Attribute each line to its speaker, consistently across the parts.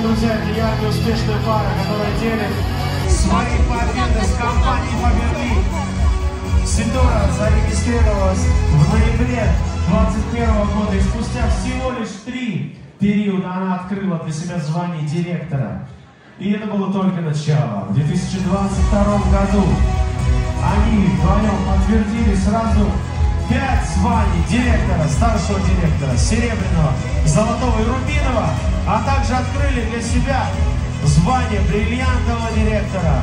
Speaker 1: Друзья, это яркая успешная пара, которая делит свои победы с компанией Faberlic. Ситора зарегистрировалась в ноябре 2021 года, и спустя всего лишь 3 периода она открыла для себя звание директора. И это было только начало. В 2022 году они вдвоем подтвердили сразу 5 званий директора, старшего директора, серебряного, золотого и рубинового, а также открыли для себя звание бриллиантового директора.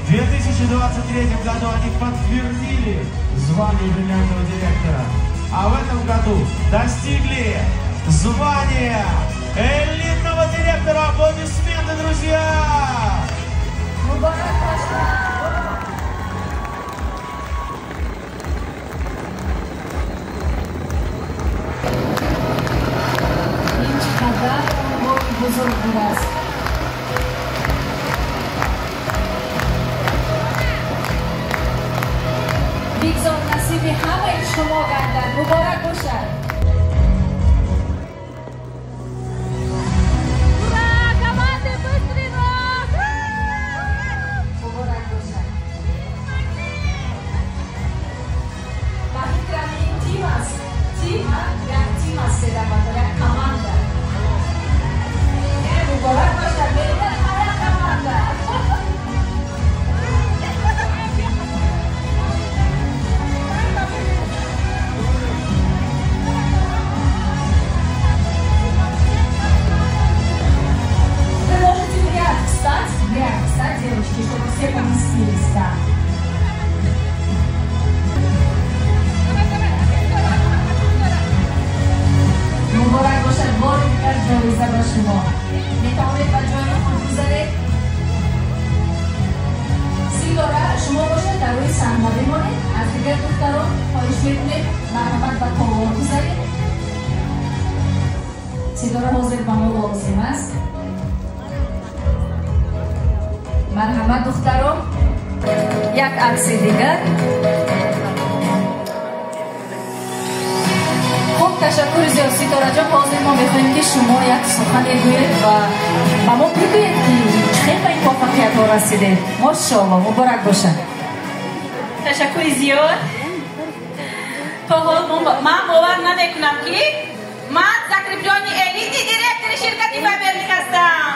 Speaker 1: В 2023 году они подтвердили звание бриллиантового директора, а в этом году достигли звания элитного директора. Аплодисменты, друзья!
Speaker 2: Бигзор насиби ҳамаи шумо гардад. Муборак бошад.
Speaker 3: Ура! Команды, быстрый рост!
Speaker 2: Муборак бошад. Ба фикрам ин тим аст. Тим, як тим аст, седаматор, як команда. Муборак бошад. Беҳтар команда. Вы можете в ряд встать, девочки, чтобы все поместились, да. Муборак бошад, бори дигар ҷоиза ба шумо. Метавонед ба ҷои худ гузаред. Ситора, шумо бошад дар рӯи саҳна бимонед. Аз дигар духтарон хоҳиш мекунем марҳамат ба толор гузаред. Ситора ҳозир ба мо лозим аст. Марҳамат, духтарон. Як акси дигар. Хуб, ташаккури зиёд, Ситораҷон. Ҳозир мо мехоҳем, ки шумо як сухане гӯед ва ба мо бигӯед, ки чӣ хел ба ин муваффақиятҳо расидед. Мошоалло, муборак бошад.
Speaker 3: Ташаккури зиёд. То ҳол ман бовар намекунам, ки ман закреплённый элитный директори ширкати Фаберлик ҳастам.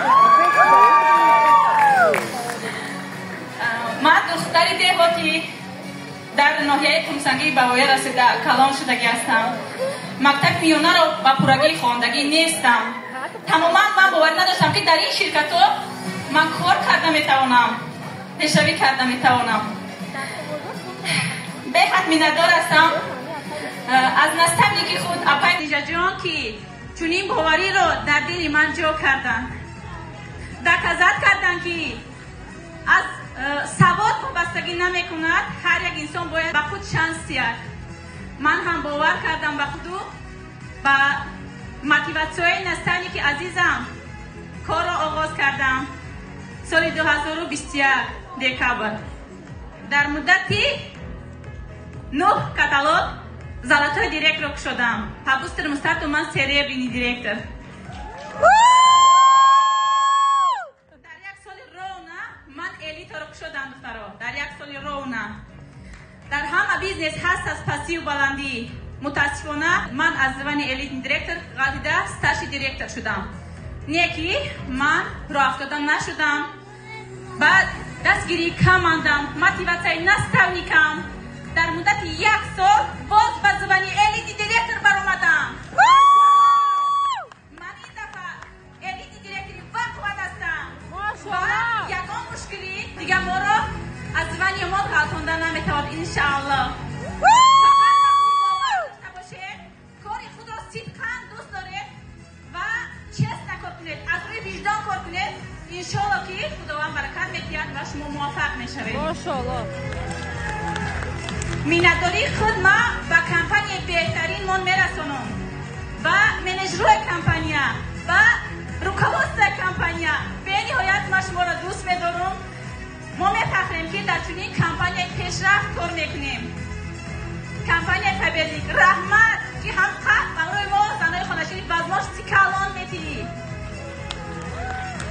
Speaker 3: Ман духтари деҳотӣ дар ноҳияи Кумсангии Баҳоя расида калон шудагӣ ҳастам. Мактаби миёнаро ба пуррагӣ хондагӣ нестам. Тамоман ман боварӣ надоштам, ки дар ин ширкатҳо ман кор карда метавонам, пешравӣ карда метавонам. Беҳад миннатдор ҳастам аз наставники худ, апай Нижаҷон, ки чунин бовариро дар дили ман ҷо карданд, доказат карданд, ки аз савод вобастагӣ намекунад, ҳар як инсон бояд ба худ шанс диҳад. Ман ҳам бовар кардам ба худу ба мотиватсияи наставники азизам корро оғоз кардам. Соли 2021 декабр дар муддати 9 каталог золотой директор шудам. По быстрому старту ман серебряный директор. Дар як соли ровно ман элитаро кушодам, духтаро. Дар як соли ровно. Дар ҳама бизнес ҳаст аз пастию баландӣ. Мутаассифона, ман аз звани элитный директор ғалтида старший директор шудам. Не ки ман роҳафтода нашудам. Баъд дастгирии командам, мотиватсияи наставникам дар муддати як сол боз ба звани элитный директор баромадам. Ман ин дафъа элитный директори бақувват ҳастам ва ягон мушкилӣ дигар моро аз звани мо ғалтонда наметавонад, иншааллоҳ. Фақат ба худ бовар дошта бошед, кори худро сидқан дӯст доред ва честно кор кунед, аз рӯи виҷдон кор кунед, иншоалло, ки Худованд баракат медиҳад ва шумо муваффақ мешавед.
Speaker 4: Мошоалло.
Speaker 3: Миннатдории худ ма ба компанияи беҳтаринмон мерасонам, ба менеҷерҳои компания, ба руководствои компания. Бениҳоят ма шуморо дӯст медорам. Мо мефахрем, ки дар чунин компанияи пешрафт кор мекунем. Компанияи Фаберлик, раҳмат, ки ҳам барои мо занои хонашини возможности калон метиҳӣ.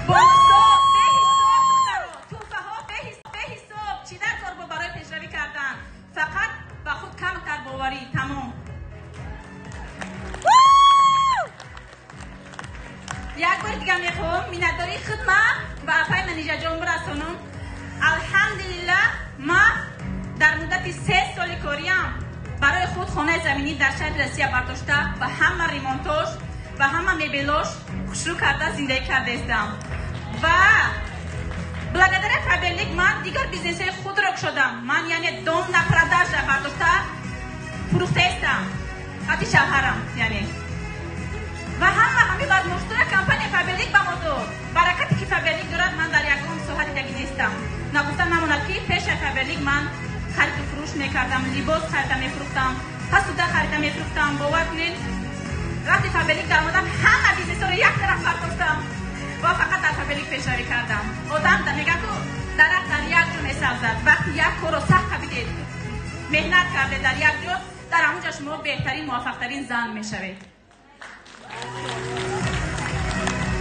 Speaker 3: Бонусҳо беҳисоб, духтаро, тӯҳфаҳо беҳисоб. Чӣ дар кор бо барои пешравӣ кардан? Фақат ба худ камтар боварӣ, тамом. Як бори дигар мехоҳам миннатдории худма ба апаи Манижаҷон бирасонам. Алҳамдулиллаҳ, ман дар муддати 3 соли кориам барои худ хонаи заминӣ дар шаҳри Россия бардошта, ба ҳама ремонтош, ба ҳама мебелош хушрӯ карда зиндагӣ кардаистам. Ва благодаря Фаберлик ман дигар бизнесҳои худро кушодам. Ман яъне дом на продажа бардошта фурӯхтаистам, хати шавҳарам яъне. Ва ҳама ҳамин возможностьро компания Фаберлик ба мо дод. Баракате ки Фаберлик дорад, ман дар ягон соҳа дидагӣ нестам. Нагуфта намонад, ки пеш аз Фаберлик ман хариду фурӯш мекардам, либос харида мефурӯхтам, посуда харида мефурӯхтам. Бовар кунед, вақте Фаберлик даромадам, ҳама бизнесҳоро як тараф бардоштам ва фақат дар Фаберлик пешравӣ кардам. Одам мегӯяд, ку дарахт дар як ҷо месабзад. Вақти як корро сахт қабидед, меҳнат кардед дар як ҷо, дар ҳамон ҷо шумо беҳтарин, муваффақтарин зан мешавед.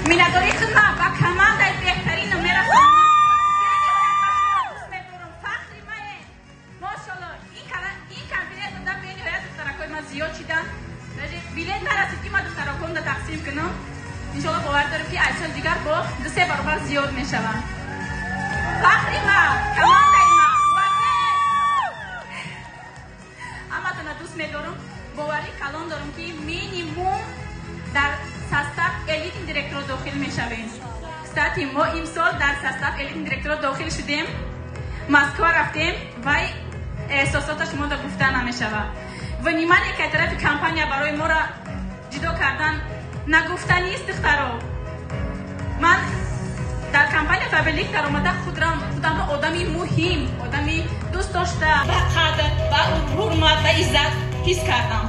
Speaker 3: Миннатдории худма ба командаи беҳтарину мерасонам. Дӯст медорам, фахри мае. Мошалло, ин конференс дода бениҳоят духтаракҳои ман зиёд шиданд. Даже билет нарасид, ки ман духтараконда тақсим кунам. Иншолло, бовар дорам, ки аз соли дигар бо 2-3 баробар зиёд мешаванд. Фахри ма, командаи ма, ҳаматона дӯст медорам. Боварӣ калон дорам, ки минимум дар состав элитный директоро дохил мешавем. Кстати, мо имсол дар состав элитный директоро дохил шудем, Москва рафтем, вай эҳсосота шумо да гуфта намешавад. Внимание ки тарафи компания барои моро ҷудо кардан нагуфта нест, духтаро. Ман дар компания Фаберлик даромада худамро одами муҳим, одами дӯст дошта, ба қадр, ба ҳурмат, ба иззат ҳис кардам.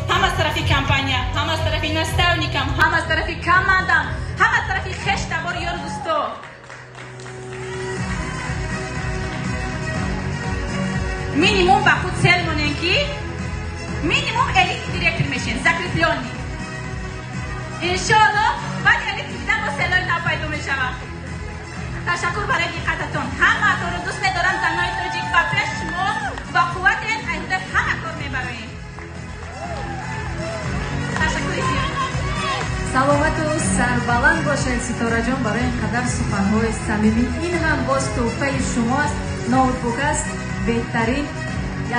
Speaker 3: Ҳам аз тарафи компания, ҳам аз тарафи наставникам, ҳам аз тарафи командам, ҳам аз тарафи хеш, табор, ёру дӯсто. Минимум ба худ цель монем, ки минимум элитный директор мешем, закреплённый. Иншоалло, баъди элитный шудан бо целои нав пайдо мешавад. Ташаккур барои диққататон. Ҳамаатонро дӯст медорам, занои тоҷик, ба пеш, шумо бо қувватен, айҳуда ҳама кор мебароем. Ташаккури зиёд.
Speaker 2: Саломату сарбаланд бошед, Ситораҷон, барои ин қадар суханҳои самимӣ. Ин ҳам боз тӯҳфаи шумоаст, ноутбук аст, беҳтарин.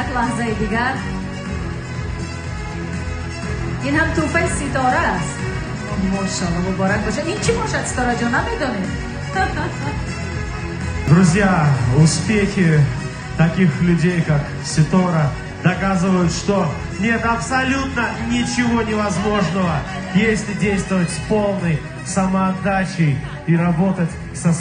Speaker 2: Як лаҳзаи дигар, ин ҳам тӯҳфаи Ситора аст. Мошалло, муборак бошад. Ин чӣ бошад, Ситораҷон, намедонед?
Speaker 1: Друзья, успехи таких людей, как Ситора, доказывают, что нет абсолютно ничего невозможного, если действовать с полной самоотдачей и работать со